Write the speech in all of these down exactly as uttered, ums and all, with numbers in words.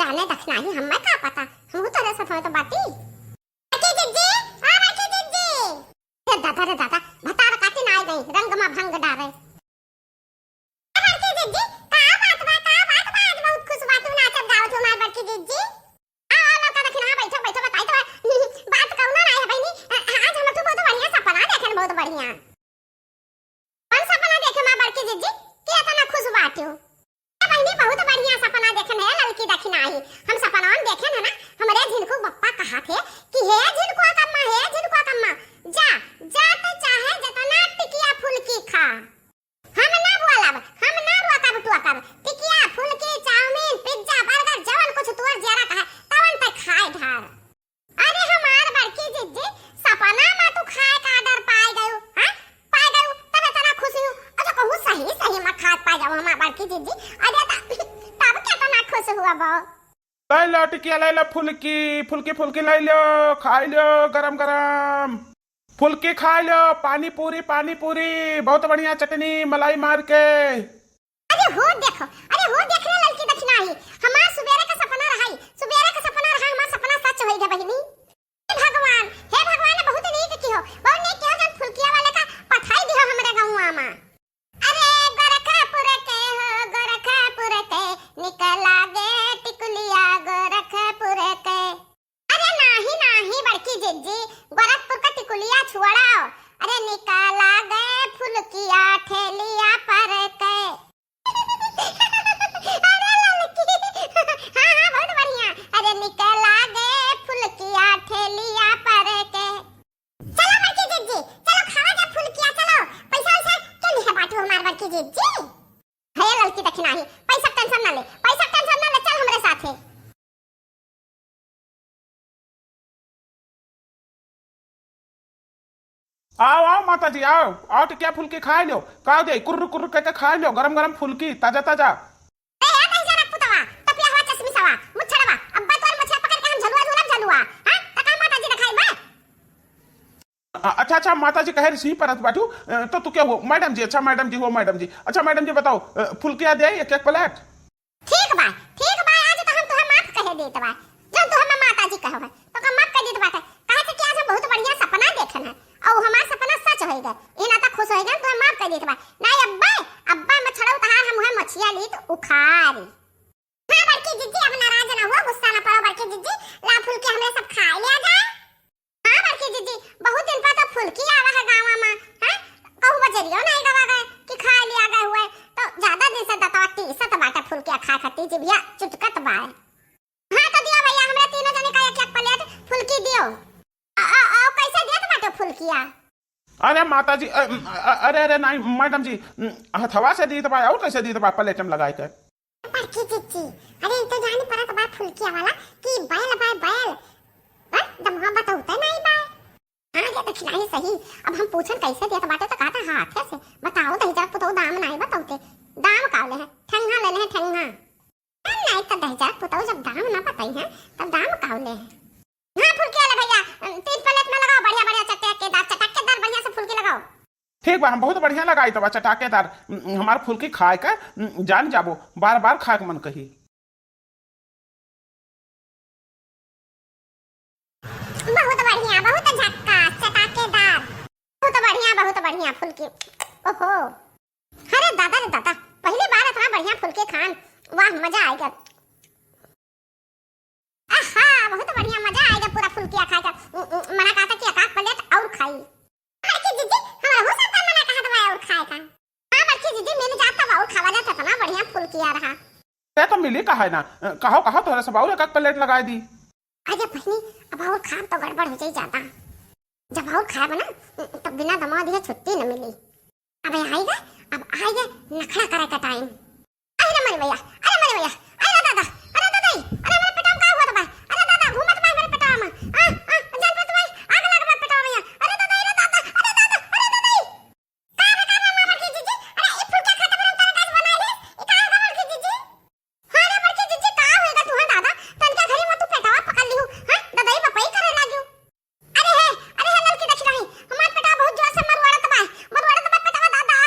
अने दखिनाही, हम्मे का पता, हमहू तोरे साथ होए तो बाटी। बड़की जिज्जी, आ बड़की जिज्जी। रे दादा, रे दादा, भतार काटी ना आई गई, रंग मा भंग डारे। बड़की जिज्जी, का बात बा, का बात बा? आज बहुत खुश बाटू, नाचत गावत हो हमार बड़की जिज्जी। आ, आ, लड़का देखी ना, बैठो, बैठो, बताई तो है। बात कौनो ना है बहिनी। आ, आज हम तो बहुत बढ़िया सपना देखेन, बहुत बढ़िया। कौन सपना देखे हमार बड़की जिज्जी कि इतना खुश बाटू? ए बहिनी, बहुत बढ़िया सपना देखेन है लड़की देखी ना आई। हम सपना में देखेन है ना, हमरे झिनकू बप्पा कहा थे कि हे झिनकुआ कम्मा, हे झिनकुआ कम्मा, जा, जा तो चाहे जितना टिकिया फुलकी खा। हम ना बोलब, हम ना रोकब टोकब। टिकिया, फुलकी, चाउमीन, पिज्जा, बर्गर, जवन कुछ तोर जियरा कहे, तवन तै खाए ढार। अरे हमार बड़की जिज्जी, सपना मा तू खाए का order पाए गयू, हाँ? पाए गयू, तब इतना खुश हू। अच्छा कहूँ सही, सही मा खाए पाए जाओ हमार बड़की जिज्जी। अरे त-, तब कितना खुश हुआ बो। लै लो टिकिया, लै लो फुलकी, फुलकी, फुलकी लै लो, खाई लो गरम गरम। फुलकी खाई लो, पानी पूरी, पानी पूरी, बहुत बढ़िया चटनी मलाई मार के। अरे हो देखो, अरे हो देख रे ललकी दखिनाही, हमार सुबेरे का सपना रहा, सुबेरे का सपना रहा, हमार सपना सच होई गए बहिनी। हे भगवान, हे भगवान, बहुत नीक किहो, बहुत नीक किहो, जन फुलकिया वाले का पठाई दिहो हमरे गौवा मा। अरे गोरखपुर के हो, गोरखपुर के निकला गे टिकुलिया गोरखपुर के। अरे नाही, नाही बड़की जिज्जी, गोरखपुर का टिकुलिया छोड़ो। अरे निकला गे फुलकिया ठेलिया पर के। अरे ललकी, हाँ, हाँ, बहुत बढ़िया। अरे निकला गे फुलकिया ठेलिया पर के। चलो बड़की जिज्जी, चलो खावा जा फुलकिया, चलो। पैसा वैसा क्यों नहीं है बाटू हमार बड़की जिज्जी? हे ललकी दखिनाही, पैसा tension ना ले, पैसा tension ना ले, चल हमरे साथे। आओ, आओ माता जी, आओ, आओ, टिकिया फुलकी खाए लो, का दे, कुर्र कुर्र करके खाए लो, गरम गरम फुलकी, ताजा ताजा। ए, ए, दहिजरा पुतवा, तपिया हुआ चश्मी सवा, मुच्छड़वा, अब्बा तोर मुछिया पकड़ के हम झलुआ झूलब झलुआ, हाँ? त का माता जी दिखाई बा? अ-, अच्छा, अच्छा, माता जी कहे रही परत बाटू, अ, तो तू क्या हो? मैडम जी, अच्छा, मैडम जी हो, मैडम जी। अच्छा, मैडम जी बताओ, अ, फुलकिया दे एक एक प्लेट? ठीक बा, ठीक बा, आज तो हम तुहे माफ कहे देत बा। जो तू हमें माता जी कहो है, तो का माफ कर देत बाटे। कहे थे कि आज हम बहुत बढ़िया सपना देखन है, और हमार सपना सच होई गए। ई ना तो खुश होई गए, तुहे माफ कर देत बा। नहीं अब्बे, अब्बे में छड़ऊ तहार हम उहे मछिया ली तो उखारी। हाँ बड़की जिज्जी, अब नाराज ना हो, गुस्सा ना पड़ो बड़की जिज्जी, ला फुलकी हमरे सब खा लिया जाए। हाँ बड़की जिज्जी, बहुत दिन पर तो फुलकी आवा है गाँव में, हैं? कहू बजरियो नहीं गवा गए कि खा लिया गए हुए, तो ज्यादा दिन से दतवा टीसत बाटे फुलकिया खाए खातिर, जिभिया चुटकत बाय। हाँ तो दियो भैया, हमरे तीनों जने का एक एक प्लेट फुलकी दियो। अ, अ, अ, कैसे देत बाटे फुलकिया? अरे माता जी, अ, अ, अरे, अरे नहीं मैडम जी, उम, हथवा से दीत बा, और कैसे दीत बा प्लेट में लगाए के? बड़की जिज्जी, अरे ई तो जानी परत बा फुलकिया वाला कि बैल बा बैल, बस दमवा बताउते नहीं बा। हाँ ये दखिनाही सही, अब हम पूछन कैसे देत बाटे तो कहता हाथे से बताओ दहिजरा पुतऊ दाम नहीं बताउते, दाम का ले है, ठेंगा ले ले है ठेंगा। नहीं तो दहिजरा पुतऊ जब दाम ना बताई है तब दाम का ले है। हाँ फुलकी वाला भैया, तीन प्लेट में लगाओ बढ़िया बढ़िया चटकेदार चटकेदार बढ़िया से फुलकी लगाओ। ठीक बा, हम बहुत बढ़िया लगाई तबा चटाकेदार, उम, हमार फुलकी खाए का, उम, जान जाबो, बार बार खाए के मन कही। बहुत बढ़िया, बहुत झक्कास, चटाकेदार। बहुत बढ़िया, बहुत बढ़िया फुलकी। ओहो, अरे दादा रे दादा, पहली बार इतना बढ़िया फुलकी खान। वाह, मजा आ गया। आहा, बहुत बढ़िया, मजा आएगा पूरा फुलकिया खाए का। उ, उ, मना कहा था कि एक आध प्लेट और खाई। बड़की जिज्जी, हमरा हो सकता मना कहा था और खाए का। हाँ बड़की जिज्जी, मिल जाता बा और खावा जाता, इतना बढ़िया फुलकिया रहा। ते तो मिली कहा है ना, कहो कहो तोहरा सब और एक आध प्लेट लगाए दी। अरे बहनी, अब और खाब तो गड़बड़ हो जाई ज्यादा। जब और खाब ना, तब बिना दमा दिए छुट्टी न मिली। अबे आइगा, अब आइगा नखड़ा करे का टाइम। अरे रे मरे भैया, अरे मरे भैया, अरे दादा, अरे दादा, अरे मेरे पेटवा में का हुआ था भाई? अरे दादा, घूमत भाई मेरे पेटवा में। आ, आ, जान पर भाई, आग लग गया पेटवा में। अरे दादा, अरे दादा, अरे दादा, अरे दादा। का रे, का रे, मामा की जीजी? अरे ई फुलका खाए तो हम तारे गाछ बना ली। ई का होगा बड़की जीजी? हाँ रे बड़की जीजी, का होएगा तू, हाँ दादा? तनका घरी में तू पेटवा पकड़ लिहू, हाँ? ददई बपई करे लागियो। अरे हे, अरे हे ललकी दखिनाही, हमार पेटवा बहुत जोर से मरुआड़त बा, मरुआड़त बा पेटवा दादा।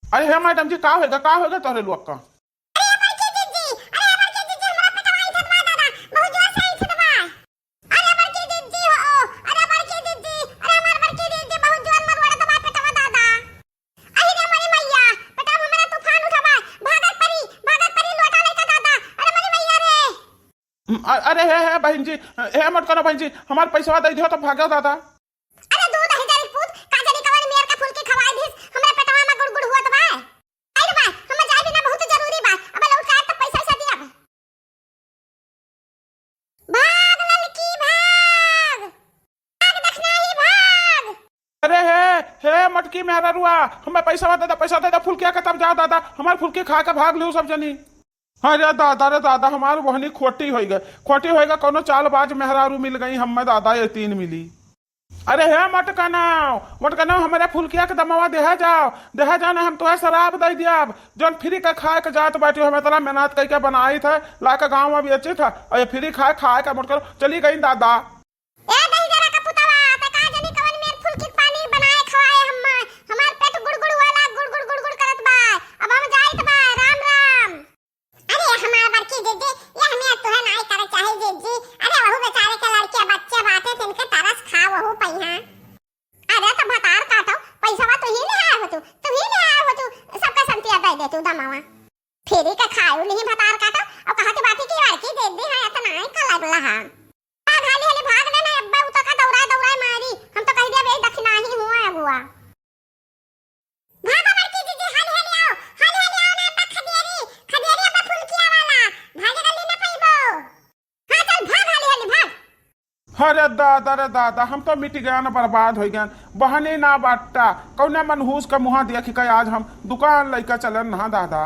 अरे हे मैडम जी, का होएगा, का होएगा तोहरे लोग का? अरे बड़की जीजी, अरे बड़की जीजी, हमरा पेटवा ऐंठत अरे हे, हे बहिन जी, हे मोटकनो बहिन जी, हमार पैसवा दइ दिहो तो भागो दादा। अरे दूध है जरी पूत, का जनी कवन मेर का फुलकी खवाई दिस, हमरा पेटवा में गुड़गुड़ हुआ तो बा। अरे बा, हम जाए बिना बहुत जरूरी बा, अब लौट के आए तो पैसा वैसा दिया। भाग ललकी भाग, भाग दखनाही भाग। अरे हे, हे मटकी मेहररुआ, हमें पैसा दे दे, पैसा दे दे, फुलकिया के तब जाओ दादा, हमार फुलकी खा के भाग लियो सब जनी। हाँ रे दादा, रे दादा, हमार बहनी खोटी होई गए, खोटी होई गए, कोनो चालबाज मेहरारू मिल गई हमें दादा, ये तीन मिली। अरे हे मटकनव, मटकनव, हमारे फुलकिया के दमवा देहा जाओ, देहा जाओ ना, हम तुहे शराब दे दियाब। जौन फ्री का खाए के जात बाटी, हम इतना मेहनत करके बनाई थे, ला के गाँव में बेची था, और ये फ्री खाए, खाए का मोटकनव चली गई दादा। ए दही जरा का पुतवा, त का जनी कवन मेर फुलकी के पानी बनाए खवाए हम्मा। हमार पेट गुड़गुड़ वाला गुड़गुड़ गुड़गुड़ करत बा। अब हम जाइत बा, राम राम। अरे हमार बड़की दीदी, ये हमें तुहे नाई करे चाही दीदी। अरे वहू बेचारे के लड़के बच्चे बाटे, तिनके तरस खा वहू पइहा। अरे तो भतार काटो, पैसवा तू ही ले आए हो तू, तू ही ले आए हो तू, सबका संतिया दे दे तू दमावा। फेरी के खायो नहीं भतार काटो, और कहत बाटी की लड़की दे दी है, इतना ही का लगला है। भाग हाली हाली भाग ना, ना अब्बा उता का दौड़ाए दौड़ाए मारी, हम तो कह दिया बे दखिनाही हुआ अगुआ। भागो बड़की जीजी, हाली हाली आओ, हाली हाली आओ ना अब्बा खदेरी, खदेरी अब्बा फुलकिया वाला, भागे गली ना पइबो। हाँ चल भाग हाली हाली भाग। अरे दादा रे दादा, हम तो मिट गया ना, बर्बाद हो गया। बहनी ना बाटा, कौने मनहूस का मुँह देख के आज हम दुकान लइका चलन ना दादा।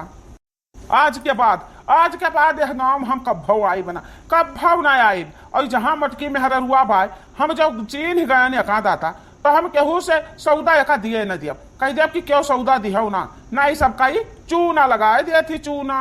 आज के बाद, आज के बाद यह गाँव में हम कब्भौ आइब ना, कब्भौ ना आइब। और जहाँ मटकी मेहररुआ बाय, हम जब चीन्ह गए ने का दाता, तो हम केहू से सौदा एका दिए न दियब। कह दियब कि क्यों सौदा दिहौ ना, ना ई सब कई चूना लगाए दिए थी चूना।